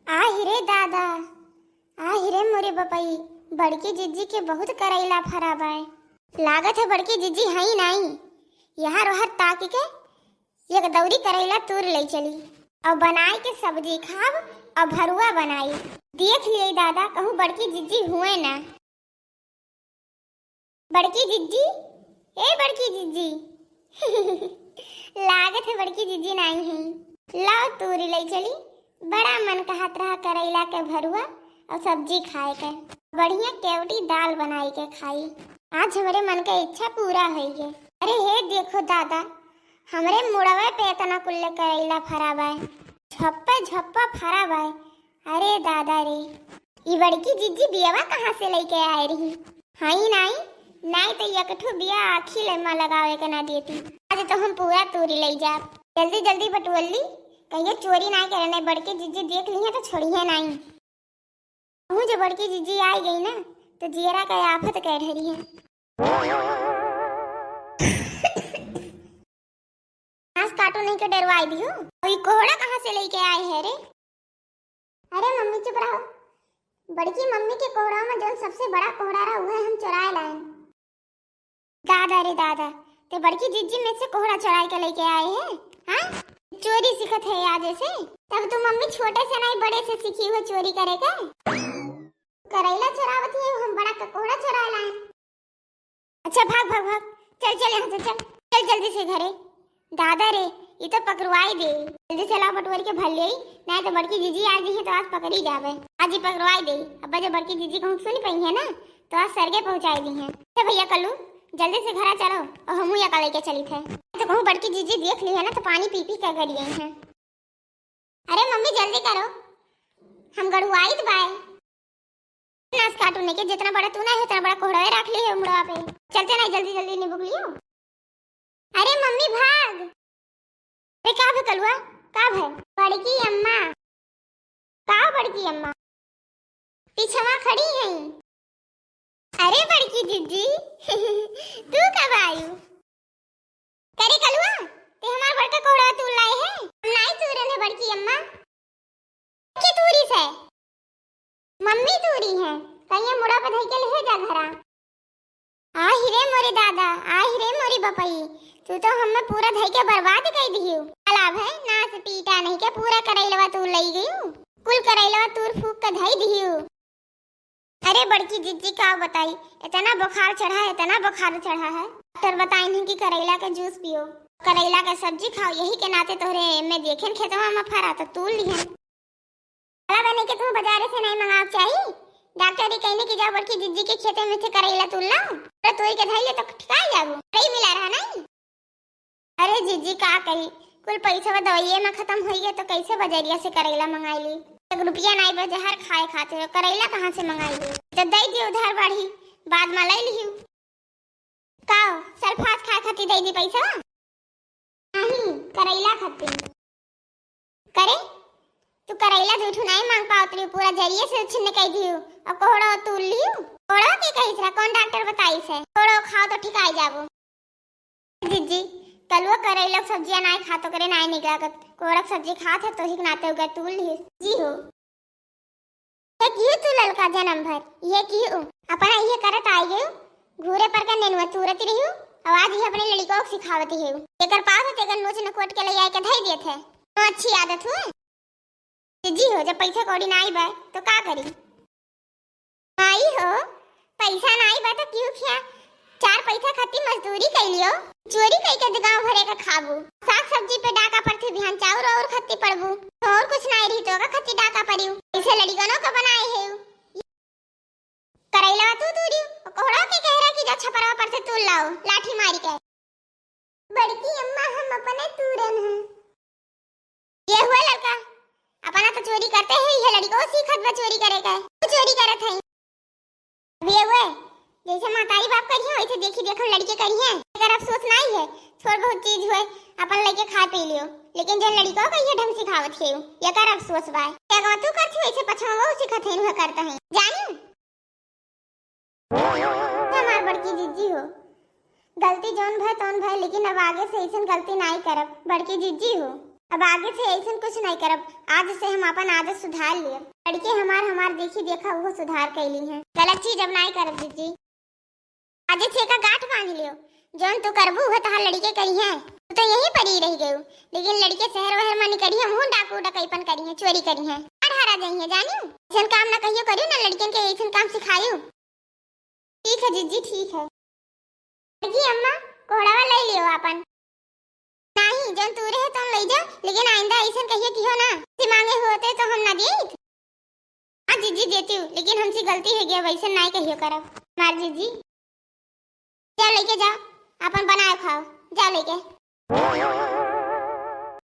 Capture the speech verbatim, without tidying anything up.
आहि रे दादा, आहि रे मोरे बपई, बड़की जिज्जी के बहुत करैला फरा बाय। लागत है बड़की जिज्जी हई नाई, यहर ओहर ताकि के एक दौरी करैला तूर लई चली, अउ बनाई के सब्जी खाब, अउ भरुआ बनाई। देख लिये दादा, कहूँ बड़की जिज्जी हुए ना। बड़की जिज्जी, ए बड़की जिज्जी। लागत है बड़की जिज्जी नाई है। लाओ तूरी लई चली, बड़ा मन कहत रहा करैला के भरुआ अउ सब्जी खाए के। बढ़िया केवटी दाल बनाई के खाई। आज हमरे मन के इच्छा पूरा होई गे। अरे हे देखो दादा, हमरे मुड़वे पे एतना कुल्ले करैला फरा बाय, झप्पे झप्पा फरा बाय। अरे दादा रे, ई बड़की जिज्जी बियवा कहाँ से लइके आए रही? हई नाई, नाई तो एक ठो बिया आँखी ले मा लगावे के ना देती। आज तो हम पूरा तूरी लई जाब। जल्दी जल्दी बटुअली, कहियो चोरी नाई करे, नहीं बड़की जिज्जी देख ली है तो छोड़ी है नाई। कहूँ जो बड़की जिज्जी आई गई ना, तो जियरा का आफत कह ढरी है। घास काटू नहीं के डरवाई दियो। और ई कोहड़ा कहाँ से लेके आए है रे? अरे मम्मी चुप रहो। बड़की मम्मी के कोहड़ा में जौन सबसे बड़ा कोहड़ा रहा, उहे हम चुराए लाए। दादा रे दादा, ते बड़की जिज्जी में से कोहड़ा चुराए के लेके आए है, हाँ? चोरी सीखत है आज से। तब तू मम्मी छोटे से नहीं, बड़े से सीखी हो चोरी करे के। करैला चुरावत है, हम बड़ा का कोहड़ा चुराए लाए। अच्छा, भाग, भाग, भाग, चल, चल यहाँ से, चल, चल जल्दी से घरे। दादा रे, ई तो पकड़वाई दे। जल्दी से लाओ बटुअर के भर ले, नहीं तो बड़की जिज्जी आ गई है तो आज पकड़ी जावे। आज ही पकड़वाई दे। अब जब बड़की जिज्जी कहूँ सुन पाई है ना, तो आज सरगे पहुँचाई दी है। अच्छा भैया कल्लू, जल्दी से घरा चलो और हमू या लेके चली थे। तो कहूँ बड़की जिज्जी देख ली है ना, तो पानी पी पी के गरी गई है। अरे मम्मी जल्दी करो, हम गड़ुआइत बाय। नास काटू ने के जितना बड़ा तू ना है, उतना बड़ा कोहड़वे रख ली है मुड़वा पे। चलते ना जल्दी जल्दी निबुक लियो। अरे मम्मी भाग। अरे का भे कलुआ, का भे? बड़की अम्मा। का बड़की अम्मा? पीछवा खड़ी है। अरे बड़की जिज्जी, तू कब आयु? करे कलुआ, ते हमार बड़का कोहड़ा तूर लाई है? हम नाई तूरन है बड़की अम्मा। के तूरी से? मम्मी तूरी है, कहिया मुड़ा पे धई के ले जा घरा। आहि रे मोरे दादा, आहि रे मोरी बपई, तू तो हमें पूरा धई के बर्बाद कर दियो। अला भे, नास पीटा नहीं के पूरा करैलवा तूर लई गयू, कुल करैलवा तूर फूक के धई दियो। अरे बड़की जिज्जी का बताई, इतना बुखार चढ़ा है, इतना बुखार चढ़ा है। डॉक्टर बताई नहीं कि करैला के जूस पियो, करैला के सब्जी खाओ, यही के नाते तोहरे में देखेन खेतवा में फरा तो तूर लिहन। भला बने के तू बाजारे से नहीं मंगाव चाही। डॉक्टर ई कहने कि जाओ बड़की जिज्जी के खेते में से करैला तूर लाओ, तो तोई के धई ले तो ठिकाई जाबू। करई मिला रहा नहीं। अरे जिज्जी का कही, कुल पैसा दवाइये में खत्म होई गए तो कैसे बजरिया से करैला मंगाई ली? एक रुपया नहीं बचे हर खाए खातिर, करैला कहाँ से मंगाई ली? जब दे दियो उधार बाढ़ी, बाद में ले लियो। का सल्फास खाए खातिर दे दी पैसा? नहीं, करैला खातिर। करे, तू करैला दूठू नहीं मांग पावत रही, पूरा जरिए से छिन्न कह दियो और कोहड़ो तूर लियो। कोहड़ो के कही सरा, कौन डॉक्टर बताई से? कोहड़ो खाओ तो ठिकाई जाबो। जिज्जी, कलुआ करैला के सब्जिया नाई खात, ओकरे नाई निक लागत। कोहड़ा के सब्जी खात है, तोही के नाते उगा तूर लिहिस। जी हो। ये किहू तू ललका जन्म भर, ये किहू। अपना ये करत आई गयू, घूरे पर का नेनुआ तूरत रही हूँ, और आज ये अपने लड़िकों को सिखावत ही हूँ। एकर पास है, तेकर नोच नकोट के ले आए के धई देत है। तो अच्छी आदत हुए। जी हो, जब पैसा कौड़ी नाई बा, तो का करी? आई हो, पैसा नाई बा, तो क्यों खिया? चार पैसा खातिर मजदूरी कई लियो, चोरी कई के गाँव भरे का खाबू। साग सब्जी पे डाका पड़ते, बिहान चाउर और खत्ती पड़बू, तो और कुछ नाई रही तो का खत्ती डाका पड़ियो। इसे लड़िकनों का बनाए है। करैला तू तूरी, कोहड़ा के कह रहा कि जा छपरा पर से तूर लाओ, लाठी मारी के। बड़की अम्मा, हम अपने तूरन हैं। ये हुआ लड़का, अपना तो चोरी करते हैं, ये लड़को सीखत बा चोरी करे का, वो चोरी करत है। अब ये हुए, जैसे महतारी बाप करी है, वैसे देखी देखम लड़के करी है। एकर अफसोस नाई है, थोड़ बहुत चीज हुए, अपन लेके खा पी लियो, लेकिन जन लड़को का ये ढंग सिखावत है, एकर अफसोस बा। क्या तू करती हो, ऐसे पछवा वो सिखत है, वह करता है, जानी? हमार बड़की जिज्जी हो, गलती जौन भय तौन भय, लेकिन अब आगे से ऐसन गलती नाई करब। बड़की जिज्जी हो, अब आगे से ऐसन कुछ नहीं करब। आज से हम अपन आदत सुधार लियब। लड़के हमार, हमार देखी देखा वो सुधार कैली हैं। गलत चीज अब नहीं करब जीजी। आज से का गांठ बांध लियो, जौन तू करबू वो तहार लड़के करी हैं। तू तो यहीं पर ही रह गयू, लेकिन लड़के शहर वहर में निकली हैं, मुंह डाकू डकैपन करी हैं, चोरी करी हैं, मार हरा जाई हैं, जानी। ऐसन काम ना कहियो करियो, ना लड़कियन के ऐसन काम सिखायू। ठीक है जीजी, ठीक है। देखी अम्मा, कोहड़ावा ले लियो आपन। नहीं, जौन तू रहे तौन ले जा, लेकिन आइंदा ऐसन कहियो किहो ना। से मांगे होते तो हम ना देत। हाँ जीजी, देती हूँ, लेकिन हमसे गलती हो गया, वैसे नहीं कहियो करब। मार जीजी, जाओ लेके जाओ, अपन बनाए खाओ, जाओ लेके।